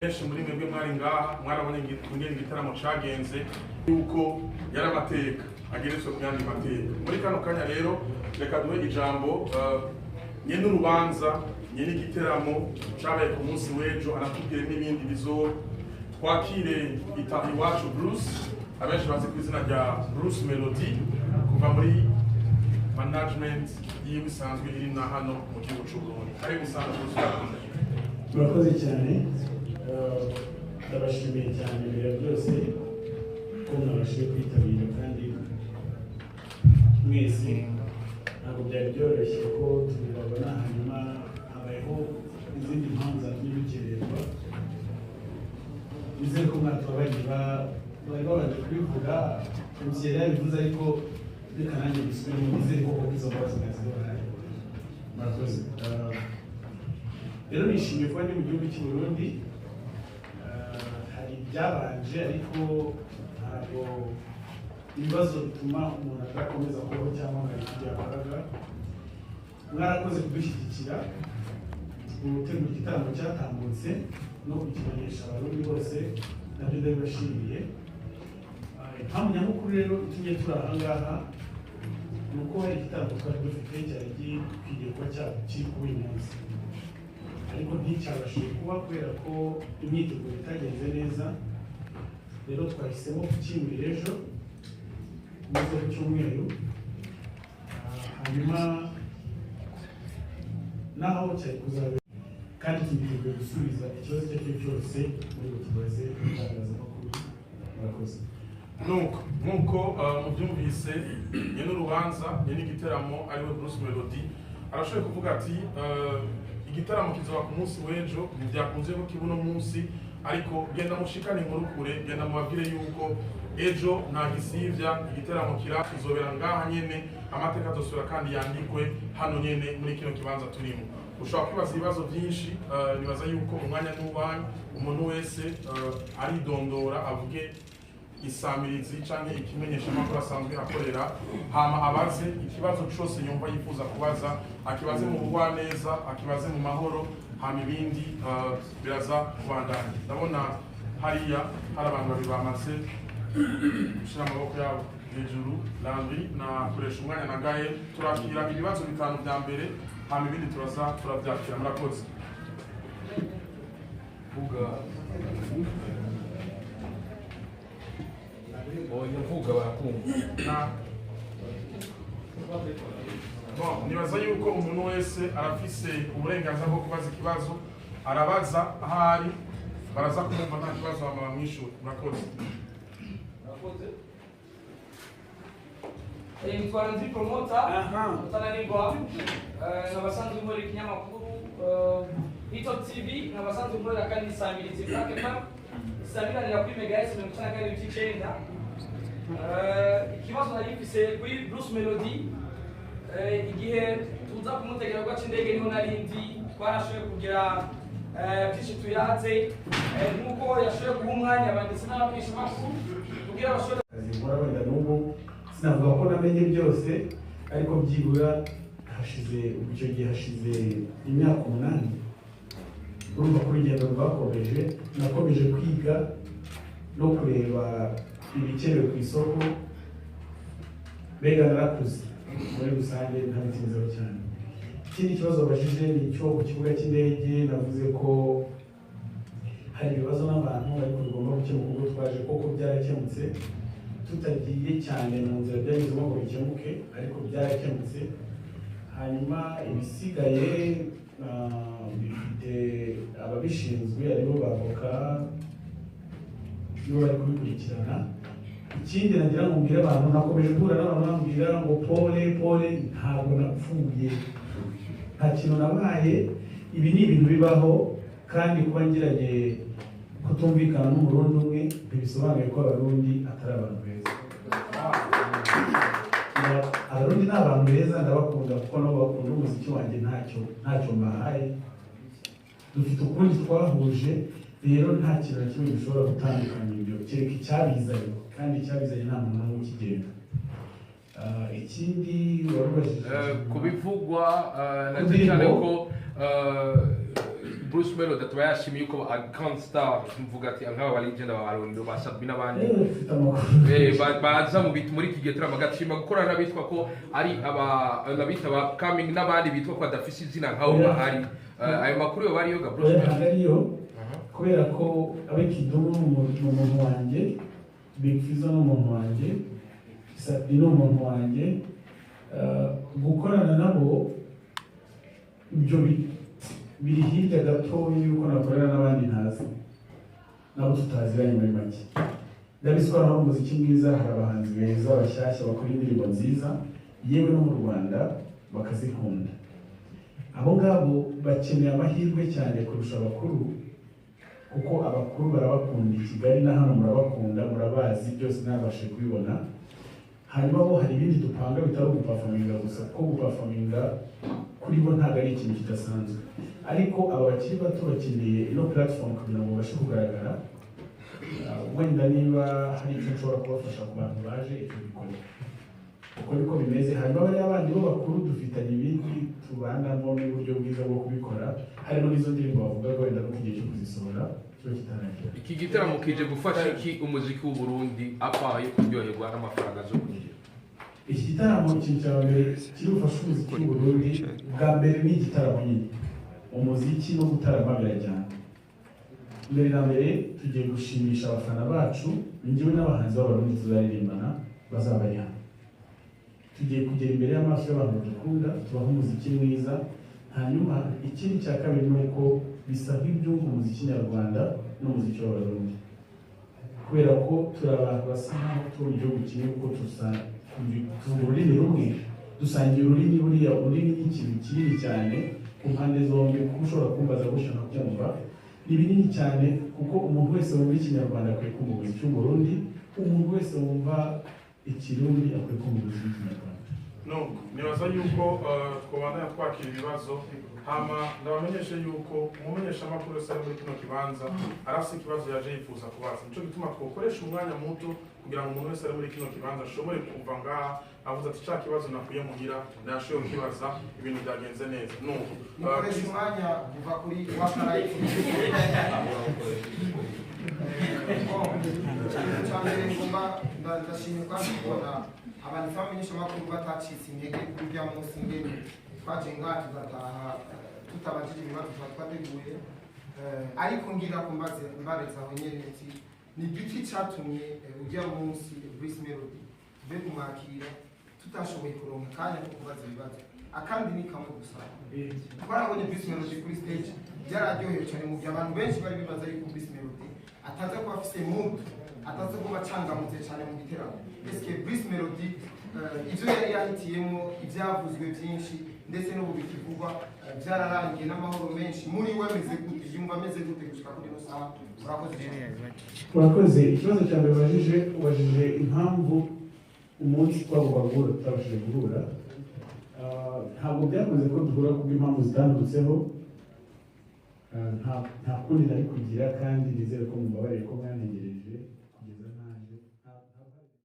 Benshi muri mwebwe mwari ngaha, mwarabonye ingene igitaramo cagenze, yuko yari amateka ageretswe ku yandi mateka. Muri kano kanya rero, reka duhe ijambo nyene urubanza, nyene igiteramo cabaye ku munsi w'ejo, anatubwire n'ibindi bizoba. Twakire Itahiwacu Bruce, abenshi bazi ku izina rya Bruce Melody, kuva muri management yiwe isanzwe iri na hano mu gihugu c'u Burundi. Karibu sana, Bruce. Murakoze cyane. Ndabashimiye cyane mbere ya byose ko mwabashije kwitabira kandi mwese. Ntabwo byari byoroshye ko tubabona, hanyuma habayeho izindi mpamvu zatumye dukererwa. Nizere ko mwatubabariye. Bari babanje kubivuga, MC yari yabivuze, ariko reka nanjye mbisubiremo. Nizere ko koko izo mbabazi mwaziduhaye. Murakoze. Rero nishimiye kuba ndi mu gihugu cy'u Burundi. Hari ibyabanje, ariko ntabwo ibibazo bituma umuntu adakomeza kubaho cyangwa ngo agire ibyo yakoraga. Mwarakoze kudushyigikira mu gutegura igitaramo cyatambutse no kukimenyesha Abarundi bose, nabyo ndabibashimiye. Impamvu nyamukuru rero itumye turi aha ngaha ni uko hari igitaramo twari dufite cyari gikwiriye kuba kiri kuba uyu munsi, ariko nticyabashije kuba kubera ko imyiteguro itagenze neza. Rero twahisemo kukimurira ejo ku munsi wo ku cyumweru. Hanyuma naho cyari kuzabera, kandi twiteguye gusubiza ikibazo icyo ari cyo cyose muri butubaze itangazamakuru. Murakoze. Nuko nkuko mubyumvise, nyene urubanza, nyene igiteramo ariwe Bruce Melody, arashoboye kuvuga ati igitaramo kizoba ku munsi w'ejo. Ntibyakunze ko kiba uno munsi, ariko genda mushikane inkuru kure, genda mubabwire yuko ejo nta gisivya, igiteramo kira kizobera ngaha nyene. Amateka azosubira kandi yandikwe hano nyene muri kino kibanza turimo. Ushobora kwibaza ibibazo byinshi. Nibaza yuko umwanya n'uwanyu, umuntu wese aridondora, avuge isamirizi canke ikimenyeshamakuru asanzwe akorera, hama abaze ikibazo cose yumva yifuza kubaza, akibaze mu bugwaneza, akibaze mu mahoro, hama ibindi biraza kubandanya. Ndabona hariya hari abantu babiri bamaze gushira amaboko yabo hejuru, Landry na Koresha Umwanya na Gaye. Turakira ibibazo bitanu vya mbere, hama ibindi turaza turavyakira. Murakoze. Vuga. Oya, vuga barakumva. Na bon, nibaza yuko umuntu wese arafise uburenganzira bwo kubaza ikibazo, arabaza ahari, baraza kumumva, nta kibazo, hama bamwishure. Murakoze. Murakoze. Nitwa Landry Promoter Mutananirwa, nkaba nkorera ikinyamakuru Hito TV, nkaba nkorera kandi Isamirizi Black FM isamiranira kuri Mega S 92.9. Ikibazo nari mfise kuri Bruce Melody, igihe tuza kumutegera ku cy'indege niho nari ndi, twarashoboye kugira byinshi tuyaze, nk'uko yashoboye guha umwanya abanditsi n'abamenyeshamakuru kugira bashobore Akazi nkora, wenda n'ubu sinavuga ko namenye byose, ariko byibura hashize, icyo gihe hashize imyaka 8. Urumva ko urugendo rwakomeje, nakomeje kwiga no kureba ibikenewe ku isoko, mbega narakuze muri rusange, ntabitinzeho cyane. Ikindi kibazo babajije ni icyo ku kibuga cy'indege. Navuze ko hari ibibazo n'abantu, ariko bigomba gukemuka ubwo twaje. Koko byarakemutse, tutagiye cyane mu nzira byanyuzemo ngo bikemuke, ariko byarakemutse. Hanyuma ibisigaye bifite ababishinzwe, aribo bavoka, nibo bari kubikurikirana. Ikindi nagira ngo mbwire abantu, nakomeje guhura n'abantu bambwira ngo pole pole. Ntabwo napfuye, nta kintu nabaye. Ibi ni ibintu bibaho, kandi kuba ngiranye kutumvikana n'Umurundi umwe ntibisobanuye ko Abarundi atari abantu beza. Abarundi ni abantu beza, ndabakunda kuko nabo bakunda umuziki wanjye, ntacyo mbahaye. Dufite ukundi twahuje, rero nta kintu na kimwe gishobora gutandukanya ibyo, kereka icyabizanye, kandi icyabizanye nta muntu n'umwe ukigenda. Ikindi warubajije Ku bivugwa na Ku ndirimbo? cyane ko Bruce Melody tuba yashimiye yuko a grand star, mvuga ati nk'aba ba legend, aba ba Sat-B n'abandi. Ufite amakuru. Baza mu bitu muri iki gitaramo, agashima gukorana n'abitwa ko ari aba abita ba coming n'abandi bitwa ko badafise izina nk'abo bahari. Ayo makuru yo bariyo ga Bruce Oya, Melody? Ntabwo ariyo, kubera ko abe Kidumu ni umuntu wanjye, Big Fizzo ni umuntu wanjye, Sat-B ni umuntu wanjye. Gukorana nabo ibyo biri hirya gato y'uko nakorana n'abandi ntazi, nabo tutaziranye. Muri make, ndabizi ko hari umuziki mwiza, hari abahanzi beza bashyashya bakora indirimbo nziza, yewe no mu Rwanda bakazikunda. Abo ngabo bakeneye amahirwe cyane kurusha abakuru, kuko abakuru barabakunda i Kigali na hano murabakunda, murabazi byose, nabashe kubibona. Hanyuma bo hari ibindi dupanga bitari uguperforminga gusa, kuko guperforminga kuri bo ntabwo ari ikintu kidasanzwe, ariko aba bakiri bato bakeneye ino platform kugira ngo babashe kugaragara. Wenda niba hari icyo nshobora kubafasha ku bantu baje, icyo gikora uko niko bimeze. Hanyuma bariya bandi bo bakuru dufitanye ibindi tubanamo n'uburyo bwiza bwo kubikora, harimo n'izo ndirimbo bavugaga, wenda nuko igihe cyo kuzisohora kiba kitaragera. Iki gitaramo kije gufasha iki umuziki w'u Burundi, apa yo kuryoherwa n'amafaranga zo kwinjira? Iki gitaramo, ikintu cya mbere kiri bufashe umuziki w'u Burundi, bwa mbere ni igitaramo nyine. Umuziki no gutarama birajyana. Mbere na mbere tugiye gushimisha abafana bacu. Njyewe n'abahanzi b'Abarundi tuzaririmbana bazaba bari hano. Tugiye kugera imbere y'amaso y'abantu badukunda, tubaha umuziki mwiza. Hanyuma ikindi cya kabiri ni uko bisa nk'ibyunga umuziki nyarwanda n'umuziki w'Abarundi, kubera ko turi abantu basa nkaho turi mu gihugu kimwe, kuko tuvuga ururimi rumwe, dusangiye ururimi. Buriya ururimi ni ikintu kinini cyane ku mpande zombi, kuko ushobora kumbaza gutya nkakumva. Ni binini cyane, kuko umuntu wese wumva Ikinyarwanda akwiye kumva umuziki w'Uburundi, umuntu wese wumva Ikirundi akwiye kumva umuziki w'Ikinyarwanda. Nuko nibaza yuko twobandanya twakira ibibazo, hama ndabamenyeshe yuko umumenyeshamakuru wese ari muri kino kibanza arafise ikibazo yaje yifuza kubaza. Nico gituma twokoresha umwanya muto kugira ngo umuntu wese ari muri kino kibanza ashobore kuva ngaha avuze ati: "Ca kibazo nakuye muhira ndashoboye kukibaza, ibintu byagenze neza." Nuko Mukoresha umwanya kuva kuri Wakarayiti. Ikintu cya mbere ngomba ndashimye kandi kubona abantu b'abamenyeshamakuru batacitse intege kuri urya munsi ngene twaje ngaha tugataha tutabajije ibibazo tuba twateguye. Ariko ngira ko mbaze mbareza aho nyene nti ni igiki catumye urya munsi Bruce Melody tuve kumwakira tutashoboye kuronka akanya ko kubaza ibibazo? Akandi ni kamwe gusa. Twarabonye Bruce Melody kuri stage, byararyohewe cyane, mu gihe abantu benshi bari bibaza yuko Bruce Melody ataza kuba afise mood, ataza kuba acangamutse cyane mu giteramo. Eske Bruce Melody, ivyo yari yahitiyemo, ivyavuzwe byinshi ndetse n'ubu bikivugwa, byararangiye n'amahoro menshi? Muri we ameze gute? Yumva ameze gute gushika kuri ino saha? Murakoze cyane. Urakoze. Ikibazo cya mbere ubajije, ubajije impamvu umunsi twagomba guhura tutabashije guhura. Ntabwo byakunze ko duhura kubw'impamvu zitandutseho. Nta kundi nari kugira, kandi nizere ko mumbabarire ko mwantegereje.